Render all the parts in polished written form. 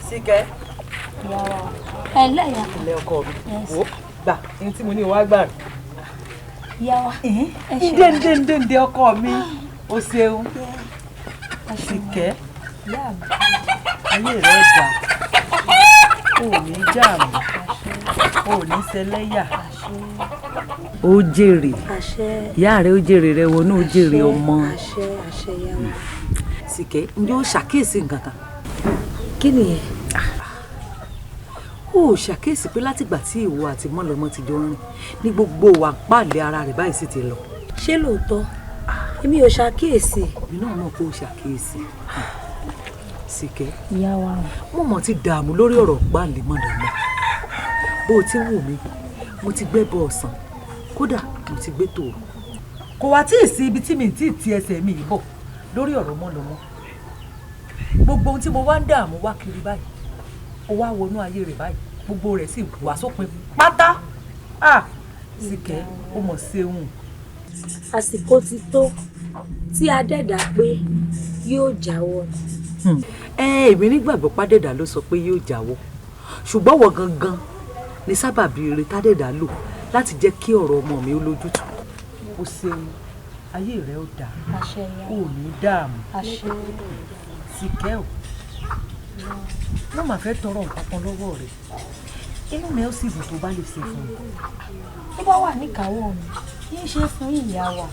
Síkẹ́. Ẹ ǹlẹ́ ìyá. Ilé ọkọ mi. Wò gbà ní tí mo ní wá gbà rẹ̀. Ìyá wa. Ǹdé ǹdé ǹdé ǹdé ọkọ mi. O ṣeun. Síkẹ́. Ayé rẹ̀ dà. O ò ní dààmú. O ò ní ṣẹlẹ́yà. Ó jèrè. Ìyá rẹ̀ ó jèrè rẹ̀ wọnú ó jèrè ọmọ. Síkẹ́, ǹjẹ́ ó ṣàkíyèsí nǹkan kan? Kí nìyẹn? Ó ṣàkíyèsí pé látìgbà tí ìwọ àti Mọ́lọ́mọ́ ti jọ rìn ní gbogbo wà pàlẹ́ ara rẹ̀ báyìí sì ti lọ. Ṣé lóòótọ́? Èmi ò ṣàkíyèsí. Èmi náà mọ̀ pé ó ṣàkíyèsí. Síkẹ́, ìyá wa, mo mọ̀ ti dààmú lórí ọ̀rọ̀ pàlẹ́ Mọ́lọ́mọ́. Bó o ti wù mí, mo ti gbẹ́bọ ọ̀sán, kódà mo ti gbé tòru. Kò wá tí ì sí ibi tí mi ti ti ẹsẹ̀ mi yìí bọ̀ lórí ọ̀rọ̀ Mọ́lọ́mọ́. Gbogbo ohun tí mo wá ń dààmú wá kiri báyìí, ó wá wọnú ayé rẹ̀ báyìí, gbogbo rẹ̀ sì wá sópin pátá. Síkẹ́, ó mọ̀ ṣeun. Àsìkò ti tó tí Adẹ́dà pé yóò jáwọ́. Èmi nígbàgbọ́ pádẹ́dà ló sọ pé yóò jáwọ́, ṣùgbọ́n wọ gangan ni sábàbí ire tádẹ́dà lò láti jẹ́ kí ọ̀rọ̀ ọmọ mi ó lójútùú. Ó ṣeun, ayé rẹ̀ ó dáa, ó ní dààmú. Síkẹ́ o, mo máa fẹ́ tọrọ nǹkan kan lọ́wọ́ rẹ̀, inú mi ó sì dùn tó bá lè ṣe fún mi. Tó bá wà níkàáwọ́ mi, kì í ṣe fún ìyá wa.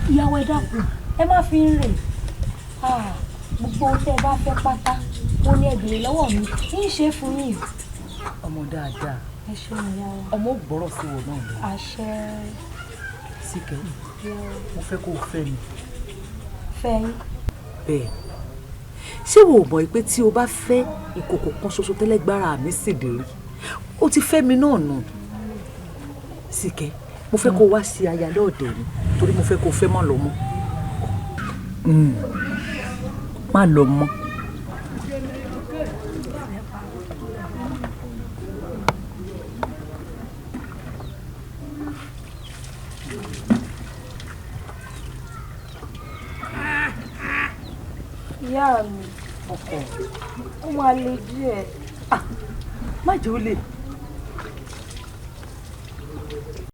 Ìyàwó ẹ dákun, ẹ má fi ń rè. Gbogbo ohun tẹ́ ẹ bá fẹ́ pátá, mo ní ẹ béèrè lọ́wọ́ mi, kì í ṣe fún yín. Ọmọ dáadáa. Ẹ ṣeun ìyá wa. Ọmọ ò gbọ́rọ̀ sí wọ náà lọ. Àṣẹ. Síkẹ́, mo fẹ́ kó o fẹ́ mi. Fẹ́ yín. Bẹ́ẹ̀, ṣé wo mọ̀ pé tí o bá fẹ́ ìkòkò kan ṣoṣo tẹ́lẹ̀gbára mi sì dé rí, o ti fẹ́ mi náà nù. Síkẹ́, mo fẹ́ kó o wá sí aya lọ́ọ̀dẹ̀ mi torí mo fẹ́ kó o fẹ́ má lọ mọ́. Má lọ mọ́. Ìyá mi, ọkọ, ó máa le díẹ̀. Má jẹ́ ó lè.